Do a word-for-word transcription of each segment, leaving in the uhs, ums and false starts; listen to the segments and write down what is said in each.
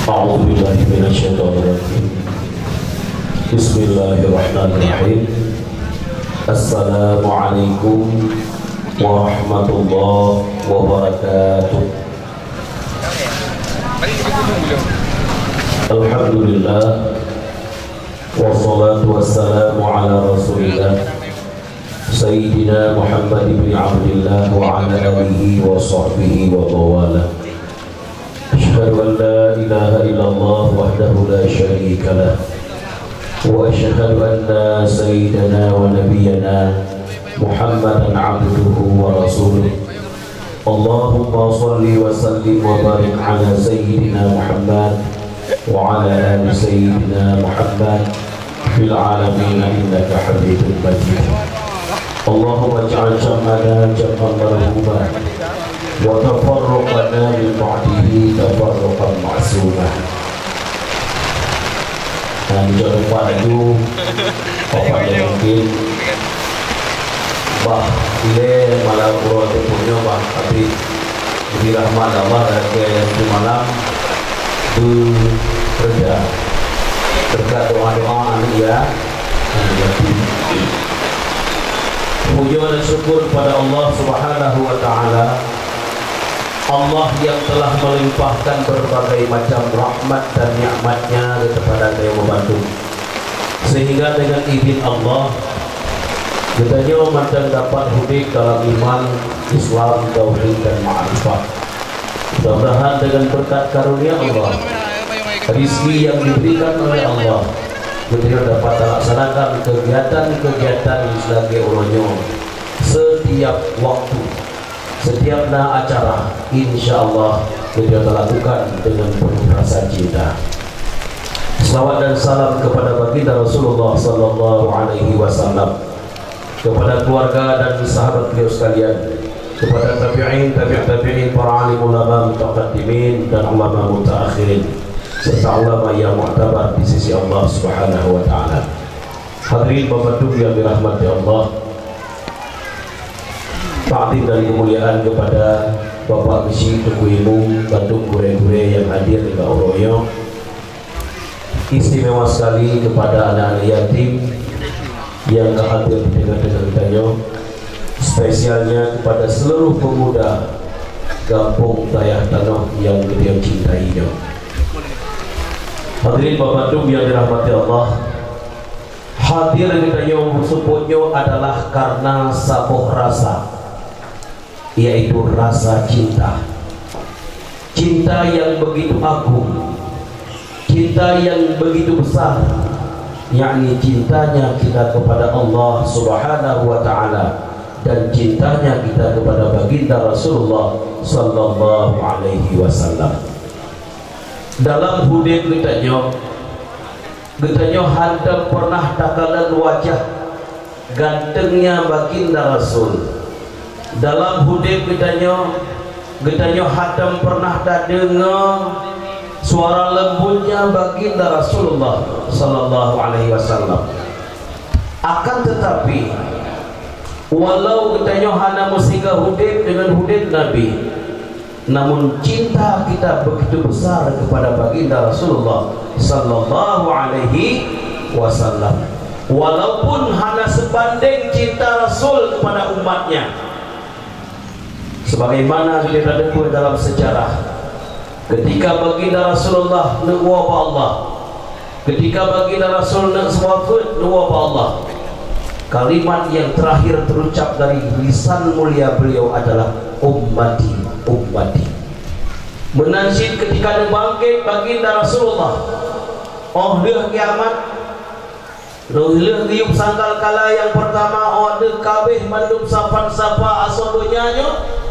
أعوذ بالله من الشيطان الرجيم. بسم الله الرحمن الرحيم. السلام عليكم ورحمة الله وبركاته. الحمد لله، والصلاة والسلام على رسول الله، سيدنا محمد بن عبد الله وعلى آله وصحبه ومن والاه. أشهد أن لا إله إلا الله وحده لا شريك له، وأشهد أن سيدنا ونبينا محمدا عبده ورسوله. اللهم صل وسلم وبارك على سيدنا محمد وعلى آل سيدنا محمد في العالمين إنك حميد مجيد. اللهم اجعل جمعنا جمعا مرحوما وتفرقنا من بعده تفرقا معصوما. Dan jangan lupa laju, Bapak yang mungkin bah ilée malam uroe teupeu nyoe bah, tapi di rahmat Allah lagée di malam bekerja berkat doa-doa aneuk ya. Puja dan syukur kepada Allah Subhanahu wa Taala, Allah yang telah melimpahkan berbagai macam rahmat dan nikmat-Nya kepada geutanyoe bandum, sehingga dengan izin Allah, geutanyoe mantong dapat udeb dalam iman, Islam, tauhid, dan makrifat. Mudah-mudahan dengan berkat karunia Allah, rezeki yang diberikan oleh Allah, geutanyoe dapat talaksanakan kegiatan-kegiatan lagée uroe nyoe setiap waktu. Setiap na acara, insya Allah, geutanyoe talakukan dengan penuh rasa cinta. Salawat dan salam kepada Baginda Rasulullah sallallahu alaihi wasallam, kepada keluarga dan sahabat beliau sekalian, kepada tabi'in, tabi' tabi'in, para alim ulama mutaqaddimin dan ulama mutaakhirin, serta ulama yang muktabar di sisi Allah Subhanahu wa Taala. Hadirin bandum yang dirahmati Allah, takzim dan kemuliaan kepada Bapak Geuchik Teungku Imum, bandum gurée-gurée nyang hadir di uroe nyoe. Istimewa sekali kepada anak-anak yatim yang ka hadir di tengah-tengah geutanyoe, spesialnya kepada seluruh pemuda Gampông Dayah Tanoh yang geutanyoe cintai nyoe. Hadirin bandum yang dirahmati Allah, hadir geutanyoe meuseupôt nyoe adalah karena saboh rasa, yaitu rasa cinta. Cinta yang begitu agung, cinta yang begitu besar, yakni cintanya kita kepada Allah Subhanahu wa Taala dan cintanya kita kepada Baginda Rasulullah sallallahu alaihi wasallam. Dalam udeb geutanyoe, geutanyoe hántom pernah takalon wajah gantengnya Baginda Rasul. Dalam udeb geutanyoe, geutanyoe hántom pernah tadeungoe suara lembutnya Baginda Rasulullah sallallahu alaihi wasallam. Akan tetapi, walau geutanyoe hana meusigoe udeb deungon udeb Nabi, namun cinta kita begitu besar kepada Baginda Rasulullah sallallahu alaihi wasallam. Walaupun hana sebanding cinta Rasul kepada umatnya. Sebagaimana kita teupeue dalam sejarah, ketika Baginda Rasulullah neuwoe bak Allah, ketika Baginda Rasul neuk seufeuet neuwoe bak Allah, kalimat yang terakhir terucap dari lisan mulia beliau adalah, "Ummati, ummati." Meunan cit ketika neubangkét Baginda Rasulullah, óh lheueh kiamat, lheueh geuyueb sangkakala nyang peurtama, óh lheueh ka abéh mandum sapan-sapa asoe donya nyoe,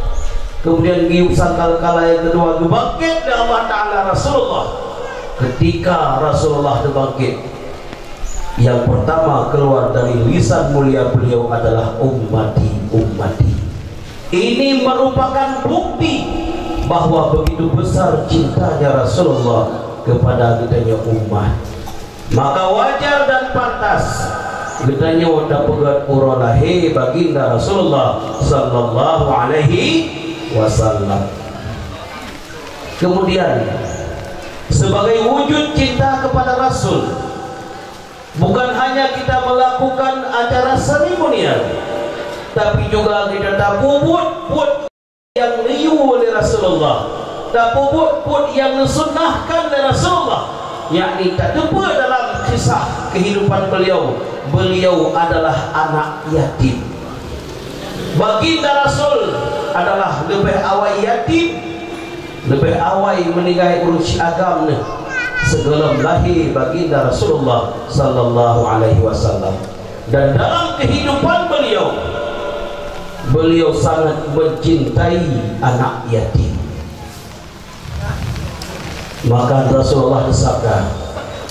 kemudian geuyueb sangkakala nyang keudua, geubangkét lé Allah Taala Rasulullah. Ketika Rasulullah teubangkét, yang pertama keluar dari lisan mulia beliau adalah, "Ummati, ummati." Ini merupakan bukti bahwa begitu besar cintanya Rasulullah kepada geutanyoe umat. Maka wajar dan pantas geutanyoe tapeugét uroe lahé Baginda Rasulullah sallallahu alaihi wasallam. Kemudian, Sebagai wujud cinta kepada Rasul, bukan hanya kita melakukan acara seremonial, tapi juga kita tapeubuet buet nyang neuyue lé Rasulullah, tapeubuet buet nyang neusunnahkan lé Rasulullah, yakni tateupeue dalam kisah kehidupan beliau, beliau adalah anak yatim. Baginda Rasul adalah leubeh awai yatim, leubeh awai meuninggai ureuëng siagam neuh sigohlom lahé Baginda Rasulullah sallallahu alaihi wasallam. Dan dalam kehidupan beliau, beliau sangat mencintai anak yatim. Maka Rasulullah bersabda,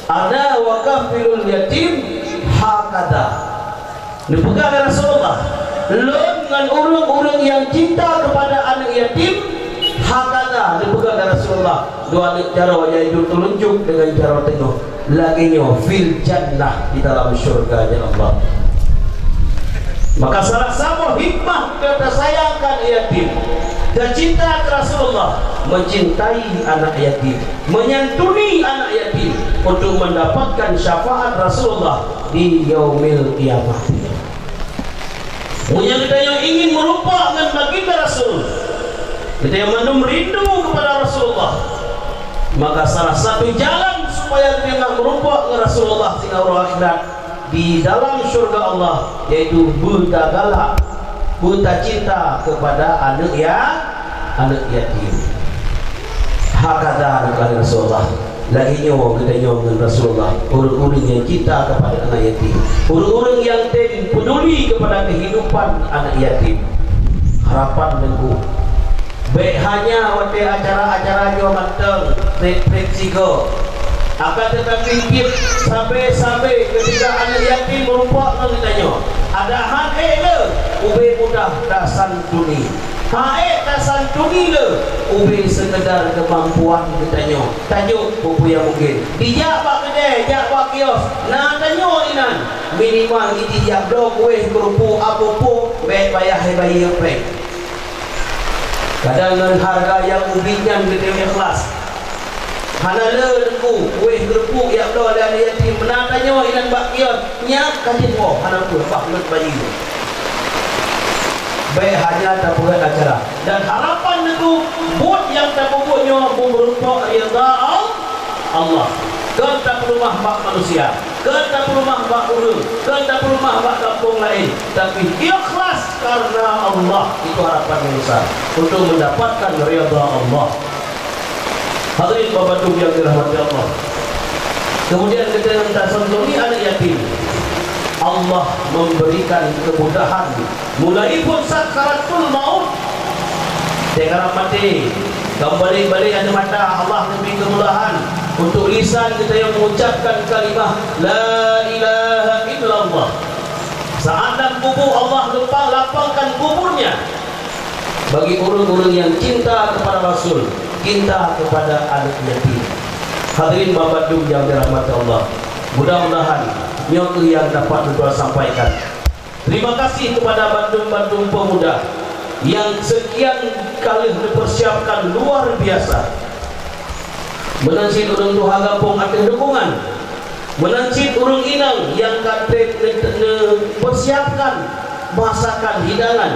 "Ana wa kafilul yatim hakada." Neupeugah lé Rasulullah, "Lôn ngon ureuëng-ureuëng nyang cinta kepada aneuk yatim, hakada," neupeugah lé Rasulullah, dua aneuk jaroe, yaitu telunjuk dengan jaroe teungoh, lagée nyoe fil jannah, di dalam syurga-Nya Allah. Maka salah saboh hikmah kita sayangkan yatim, kita cinta ke Rasulullah, mencintai anak yatim, menyantuni anak yatim untuk mendapatkan syafaat Rasulullah di yaumil qiyamah. Meunyoe geutanyoe ingin meurumpok ngon baginda Rasul, geutanyoe mandum rindu kepada Rasulullah, maka salah satu jalan supaya geutanyoe meurumpok ngon Rasulullah sinan uroe akhirat di dalam syurga Allah, yaitu beutagalak, beutacinta kepada aneuk ya-, aneuk yatim. Hakada kata Rasulullah. Lagée nyoe geutanyoe ngon Rasulullah, ureuëng-ureuëng nyang cinta kepada anak yatim, ureuëng-ureuëng nyang tem peduli kepada kehidupan anak yatim. Harapan Teungku, bék hanya watée acara-acara nyoe mantong prek-prek sigoe. Akan tetapi, tieb sabe-sabe ketika anak yatim meurumpok ngon geutanyoe, ada han ék le ubé mudah tasantuni. Han ék tasantuni le ubé sekedar keumampuan geutanyoe. Tajok peue-peue nyang mungken. Dijak bak keudè, jak bak kios, na tanyoe inan. Minimal jih jak bloe kueh, keurupuk, apo-po, bék payah bayeue péng. Kadang ngon hareuga nyang ubit nyan geutanyoe ikhlas. Hana le Teungku, kueh keurupuk jak bloe lé aneuk yatim, na tanyoe inan bak kios. Nyak ka jeuet woe, hana peue, bah lôn bayeue. Bék hanya tapeugét acara. Dan harapan Teungku, buet nyang tapeubuet nyoe meureumpok ridha Al-, Allah. Kon tapeuleumah bak manusia, kon tapeuleumah bak ureuëng, kon tapeuleumah bak gampông laén, tapi ikhlas karena Allah. Itu harapan nyang besar untuk mendapatkan ridha Allah. Hadirin bandum nyang dirahmati Allah. Kemudian kita yang tasantuni anak yatim, Allah memberikan kemudahan mulai pun sakaratul maut. Tengah maté, kembali-balik aneuk mata, Allah memberi kemudahan untuk lisan kita yang mengucapkan kalimah la ilaha illallah. Saat dalam kubur, Allah lupa lapangkan kuburnya. Bagi ureuëng-ureuëng nyang cinta kepada Rasul, cinta kepada aneuk yatim. Hadirin bandum nyang dirahmati Allah, mudah-mudahan nyoe keuh nyang dapat ulôn sampaikan. Terima kasih kepada bandum-bandum pemuda nyang sekian kali dipersiapkan luar biasa. Meunan cit ureuëng tuha gampông ateueh dukungan. Meunan cit ureuëng inong nyang ka treb ne-, neupersiapkan masakan hidangan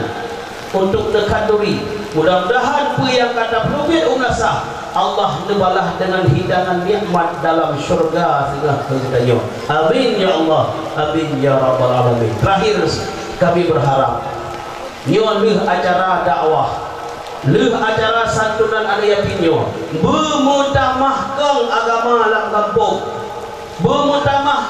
untuk neukhanduri. Mudah-mudahan peue nyang ka tapeuleubeh u meunasah, Allah neubalah deungon hidangan nikmat dalam syurga singoh keu geutanyoe. Amin ya Allah, amin ya rabbal alamin. Terakhir, kami berharap nyoe lheueh acara dakwah, lheueh acara santunan aneuk yatim nyoe, beumeutamah kong agama lam gampông. Beumeutamah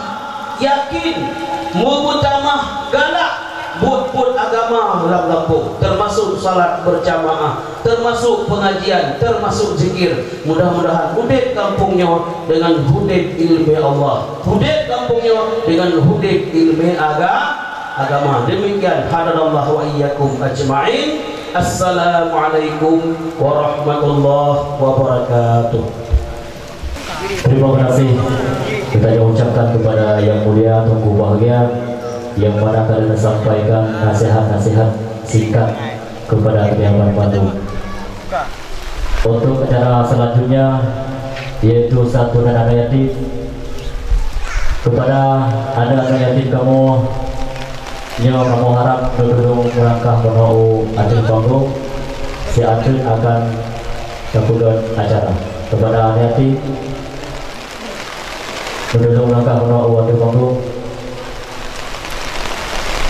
yakin, beumeutamah galak buet-buet agama lam gampông, termasuk salat berjamaah, termasuk pengajian, termasuk zikir. Mudah-mudahan udeb gampông nyoe dengan udeb ileumèe Allah, udeb gampông nyoe dengan udeb ileumèe aga-, agama. Demikian, hadanallahu wa iyyakum ajma'in. Assalamualaikum warahmatullahi wabarakatuh. Terima kasih kita ucapkan kepada Yang Mulia Teungku Bahagia, yang mana ka lheueh sampaikan nasihat-nasihat singkat kepada kami bandum. Untuk acara selanjutnya, yaitu santunan aneuk yatim. Kepada aneuk-aneuk yatim kamoe, nyoe kamoe harab neutulông meulangkah meunoe u ateueh panggong, siat teuk akan tapeugöt acara. Kepada aneuk yatim, neutulông langkah meunoe u ateueh panggong.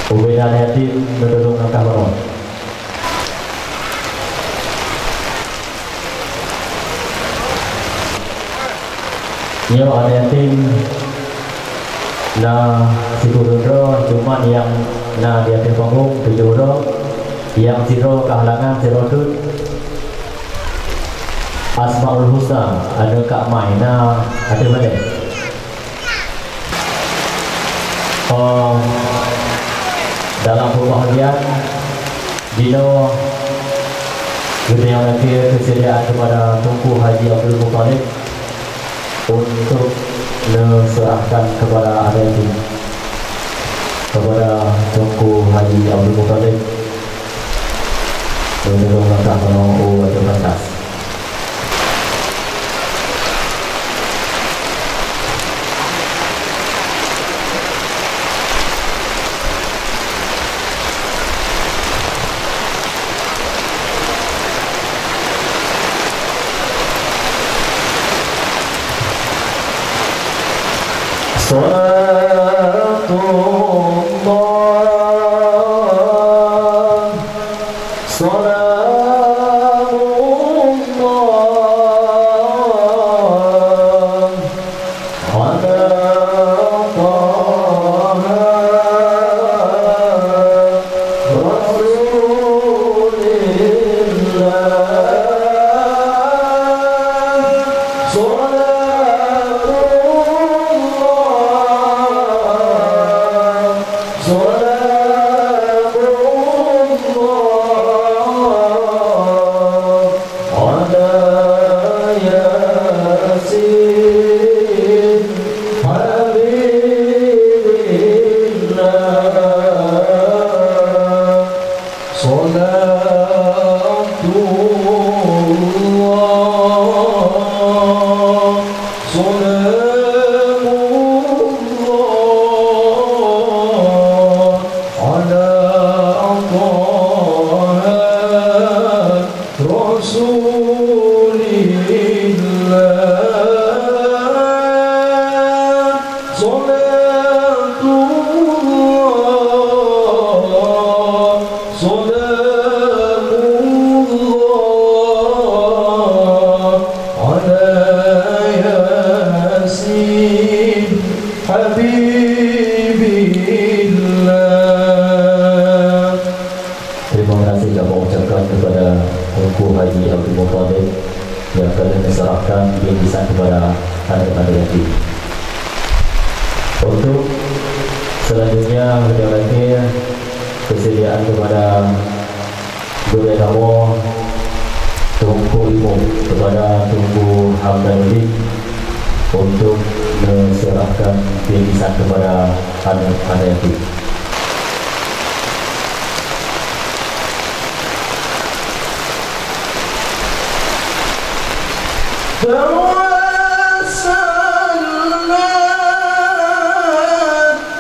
Ubena aneuk yatim, neutulông langkah meunoe. Nyoe aneuk yatim na sikureueng droe, cuma nyang na di ateueh panggong tujoh droe, nyang sidroe ka halangan, sidroe teuk. Asmaul Husna, aneuk Kak Mai, na ateueh balèe. Oh, dalam peubahagian jinoe, geutanyoe lakèe keusediaan kepada Teungku Haji Abdul Muthalib untuk neuseurahkan kepada aneuk yatim, kepada Teungku Haji Abdul Muthalib. Meunurot langkah meunoe u ateueh pantas. Salatullah, salamullah, ala Taha Rasulillah. Salatullah, salamullah, ala Yasin Habibillah. Salatullah, salamullah, ala Taha Rasulillah. Salatullah, salamullah, ala Yasin Habibillah. Terima kasih kami ucapkan kepada Teungku Haji Abdul Muthalib yang akan diserahkan bingkisan kepada anak-anak yatim. Untuk selanjutnya, kami berikan kesediaan kepada gurèe kamoe, Teungku Imum, kepada Teungku Hamdanuddin untuk menserahkan bingkisan kepada anak-anak yatim. Tawassalna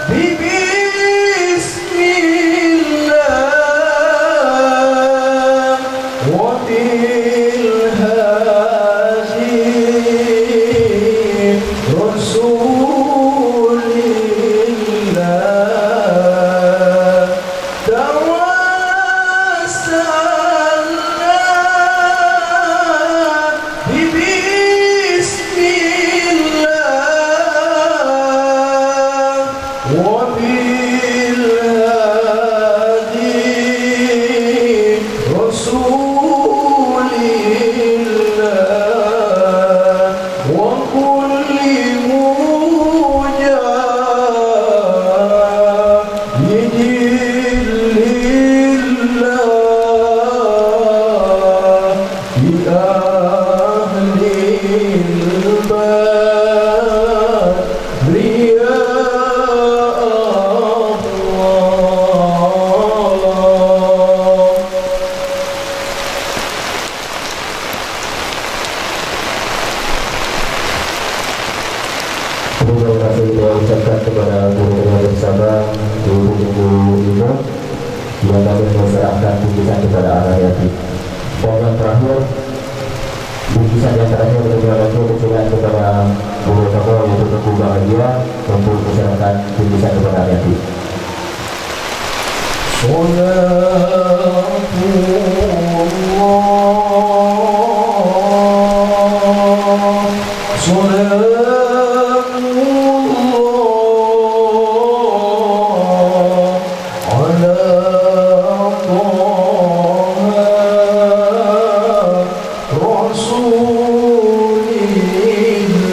bi bismillah wa bil hadi rasulillah. Tawassalna bi bismillah wa bil hadi rasulillah wa kulli mujahidin lillah. Di ahlil badri ya Allah. Terima kasih kita ucapkan kepada guru-guru bersama, guru-guru imum yang kami serahkan bingkisan kepada anak yatim. Dan yang terakhir, bingkisan yang terakhir kami akan kecilkan kepada guru kamu, yaitu Teungku Bahagia, untuk menyerahkan bingkisan kepada anak yatim. صلاة الله، صلاة الله على طه رسول الله.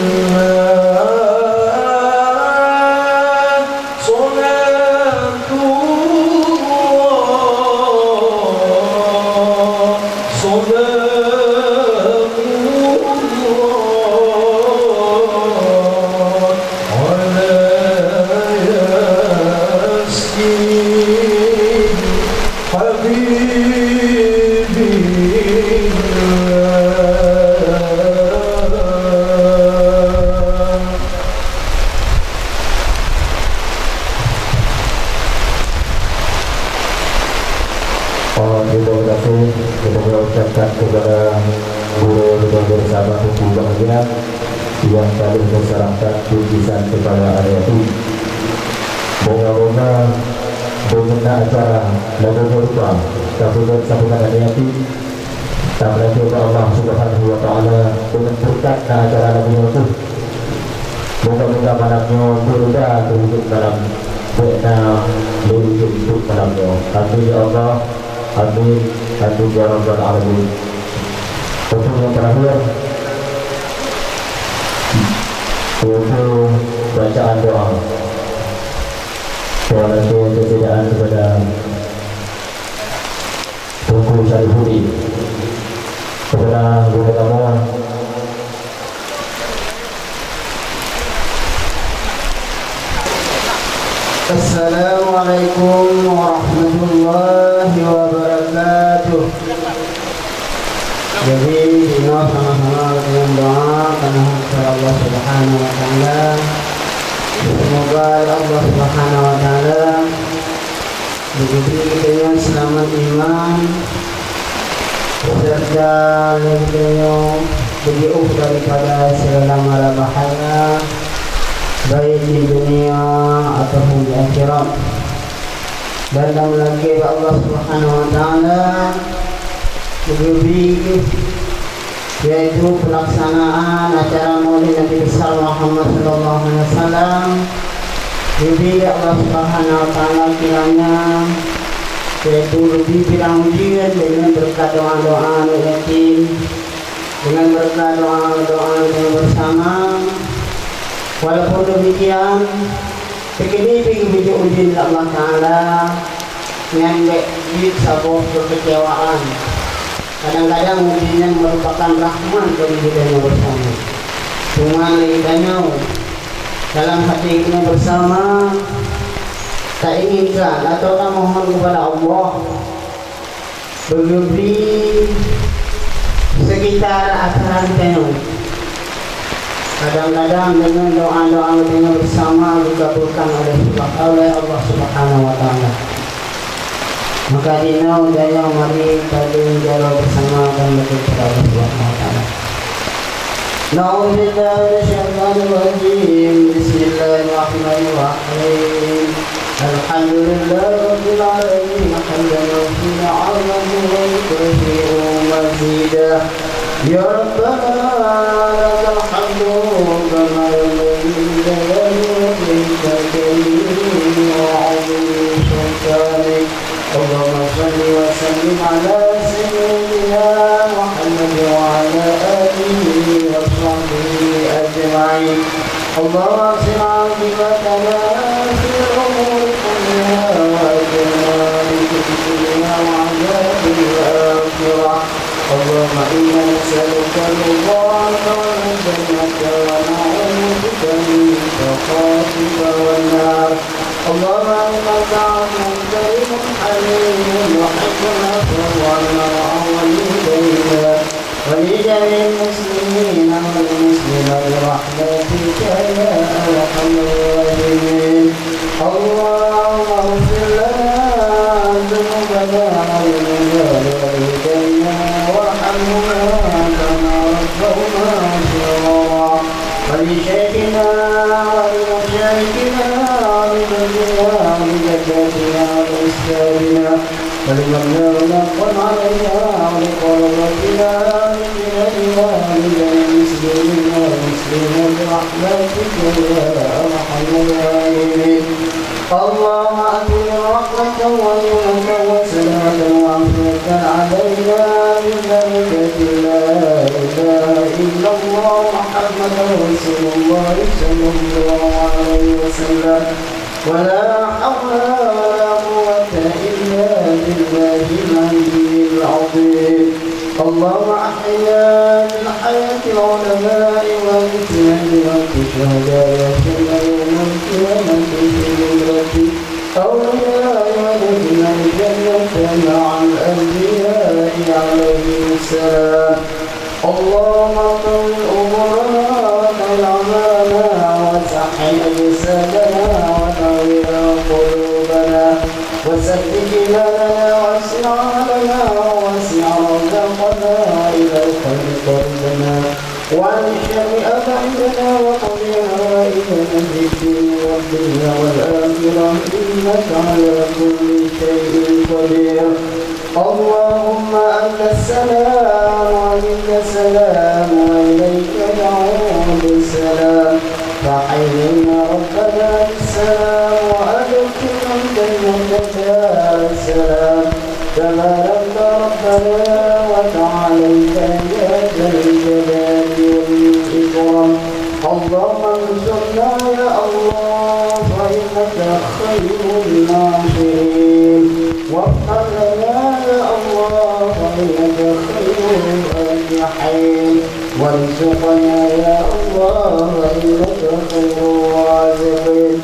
صلاة الله، صلاة الله على ياسين حبيب الله. Oh, terima kasih kita ucapkan kepada guru dan bersama Teungku Bahagia yang telah menserahkan bingkisan kepada anak yatim. Moga-moga dengan acara lagu rupa, sambutan-sambutan anak yatim, tameulakée bak Allah Subhanahu wa Taala deungon beureukat na acara lagu nyoe teuh. Moga-moga malam nyoe beureuda keu udeb malam, bék na lé udeb malam nyoe. Amin ya Allah. Amin. Amin ya Rabbal Alamin. Untuk yang terakhir, yaitu bacaan doa. Doa lagi yang kepada Teungku Syarifudin. Kepada guru kamu. Assalamualaikum warahmatullahi wabarakatuh. Jadi, jinoe sama-sama dengan doa, karena kepada Allah Subhanahu wa Taala. Semoga Allah Subhanahu wa Taala Jadi, geutanyoe seulamat iman, serta lé geutanyoe beujiôh daripada segala mara bahaya, baik di dunia ataupun di akhirat. Dan tameulakée bak Allah Subhanahu wa Taala, geubri yaitu pelaksanaan acara Maulid Nabi Besar Muhammad sallallahu alaihi wasallam. Geubri lé Allah Subhanahu wa Taala kiranya, yaitu geubri sidang ujeuen deungon beureukat doa-doa aneuk yatim, deungon beureukat doa-doa aneuk bersama. Walaupun demikian, teukeudi pih geubri ujeuen lé Allah Taala, nyan bék jeuet saboh keukecewaan. Kadang-kadang ujian nyan merupakan rahmat bagi geutanyoe bersama. Cuma lé geutanyoe, dalam hati geutanyoe bersama, tainginkan atau tamohon kepada Allah, beugeubri sekitar acara geutanyoe. Kadang-kadang deungon doa-doa geutanyoe bersama geukabulkan oleh, oleh Allah Subhanahu wa Taala. Maka jinoe geutanyoe mari padum jaroe bersama dan berdoa kepada Allah Subhanahu wa Taala. أعوذ بالله من الشيطان الرجيم. بسم الله الرحمن الرحيم. الحمد لله رب العالمين، حمدا يوافي نعمه ويكافئ مزيده. يا ربنا لك الحمد كما ينبغي لجلال وجهك الكريم وعظيم سلطانك. اللهم صل وسلم على سيدنا محمد وعلى آله وصحبه أجمعين. اللهم أحسن عاقبتنا في الأمور كلها وأجرنا من خزي الدنيا وعذاب الآخرة. اللهم إنا نسألك رضاك والجنة ونعوذ بك من سخطك والنار. اللهم إنك عفو كريم حليم تحب العفو فاعف عنا وعن والدينا ولجميع المسلمين والمسلمات. برحمتك يا أرحم الراحمين. اللهم اغفر لنا ذنوبنا ولوالدينا وارحمهما كما ربونا صغارا. ولشيخنا ولمشايخنا ولجدنا ولجداتنا ولأستاذنا ولمن لا يقدر علينا ولقرابتنا ولجيراننا ولجميع المسلمين والمسلمات برحمتك يا أرحم الراحمين. اللهم أنزل رحمة ونعمة وسلامة وعافية علينا ببركة لا إله إلا الله محمد رسول الله صلى الله عليه وسلم. ولا حول ولا قوة إلا بالله العلي العظيم. اللهم أحينا بالحياة العلماء وأمتنا بموت الشهداء وأحشرنا يوم القيامة في زمرة الأولياء وأدخلنا الجنة مع الأنبياء عليهم السلام. اللهم طول عمرنا وطول أعمارنا وصحح أجسادنا ونور قلوبنا وثبت إيماننا وأصلح حالنا ووسع أرزاقنا إلى الخير طريقنا وعن الشر أبعدنا وقضي حوائجنا في الدين والدنيا والآخرة إنك على كل شيء قدير. اللهم أنت السلام ومنك السلام وإليك يعود السلام. فحينا ربنا بالسلام وأدخلنا الجنة دار السلام. تباركت ربنا وتعاليت يا ذا الجلال والإكرام. اللهم انصرنا يا الله فإنك خير الناصرين. وافتح لنا يا الله فإنك خير الفاتحين. وارزقنا يا الله فإنك خير الرازقين.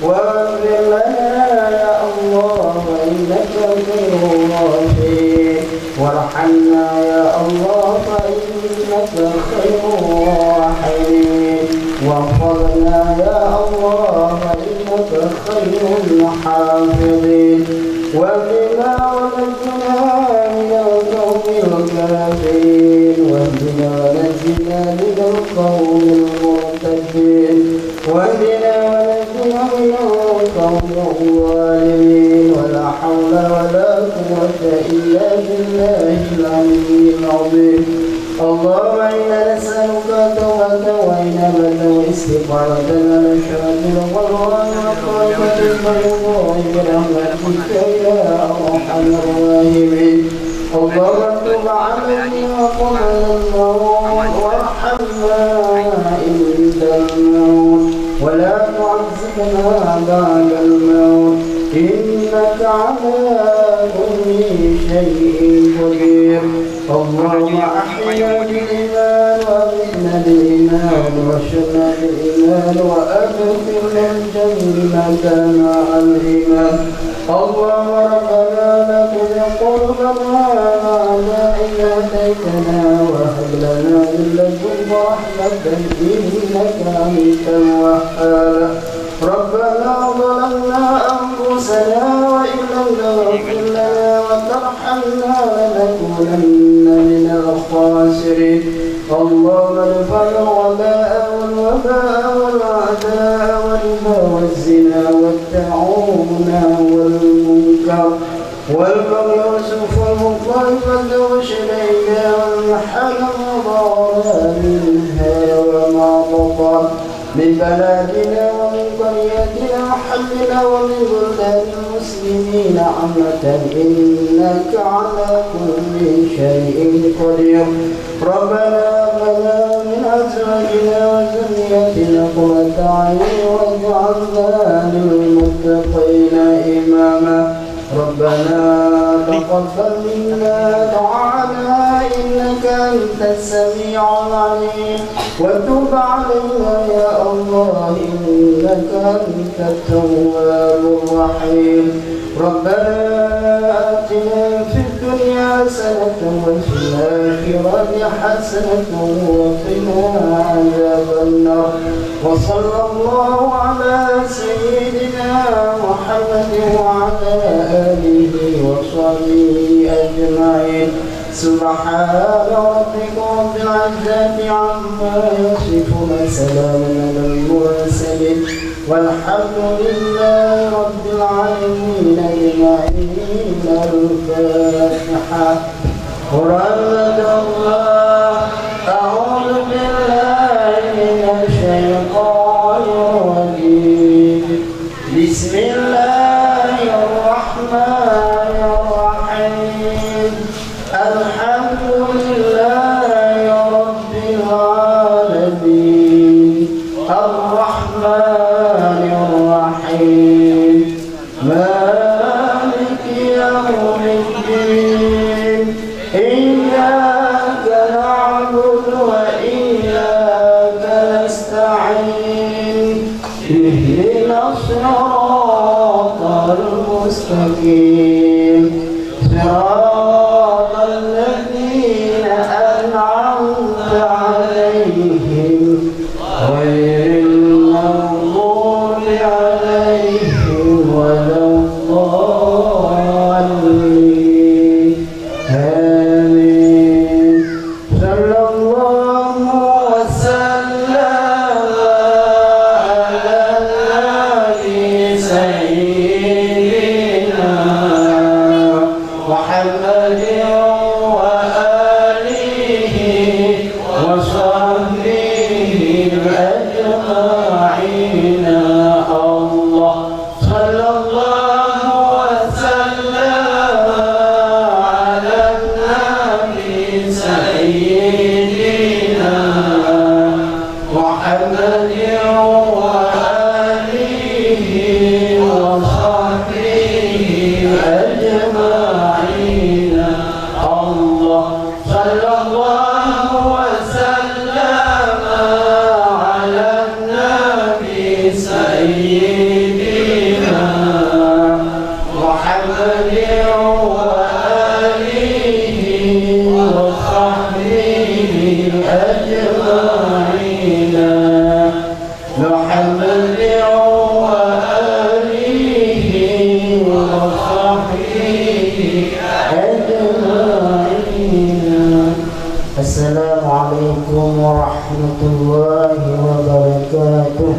واغفر لنا يا الله فإنك خير الغافرين. وارحمنا يا الله فإنك خير الراحمين. واحفظنا يا الله فإنك خير الحافظين. واهدنا ونجنا من القوم الكافرين. واهدنا ونجنا من القوم المرتدين. واهدنا ونجنا من القوم الظالمين. ولا حول ولا قوة إلا بالله العلي العظيم. اللهم إنا نسألك توبة وإنابة واستغفارا على شرط الغفران والتوبة البيضاء برحمتك يا أرحم الراحمين. اللهم تب علينا قبل الموت وارحمنا عند الموت ولا تعذبنا بعد الموت إنك على كل شيء قدير. اللهم أحينا بالإيمان وأمتنا بالإيمان واحشرنا بالإيمان وأدخلنا الجنة مع الإيمان. اللهم ربنا لا تزغ قلوبنا بعد إذ هديتنا وهب لنا من لدنك رحمة إنك أنت الوهاب. ربنا ظلمنا أنفسنا وإن لم تغفر لنا وترحمنا لنكونن من الخاسرين. اللهم ادفع الغلاء والوباء والوعداء والربا والزنا والطاعون والمنكر والبغي والسفه والبخل والدوش العدا والمحن ما ظهر منها وما بطن من بلادنا ومن قريتنا وحملنا ومن بلدان المسلمين عامة إنك على كل شيء قدير. ربنا هب لنا من أزواجنا وذرياتنا قرة أعين واجعلنا للمتقين إماما. ربنا تقبل منا دعاءنا إنك أنت السميع العليم وتب علينا يا الله إنك أنت التواب الرحيم. ربنا آتنا في الدنيا حسنة وفي الآخرة حسنة حسنة وقنا عذاب النار. وصلى الله على سيدنا محمد وعلى آله وصحبه أجمعين. سبحان ربك رب العزة عما يصفون. سلام على المرسلين. والحمد لله رب العالمين أجمعين. الفاتحة. ورحمة الله. أعوذ بالله من الشيطان الرجيم. بسم الله الرحمن الرحيم. الحمد لله رب العالمين. الرحمن الرحيم. مالك يوم الدين. إياك نعبد وإياك نستعين. اهدنا الصراط المستقيم. صراط الذين أنعمت عليهم غير المغضوب عليهم ولا الضالين. آمين. صلى الله وسلم على النبي سيدنا محمد وآله وصحبه أجمعين. الله. صلى الله وسلم على النبي سيدنا محمد وآله وصحبه أجمعين. الله. صلى الله وسلم على النبي سيدنا محمد وآله وصحبه أجمعين. محمد وآله وصحبه أجمعين. السلام عليكم ورحمة الله وبركاته.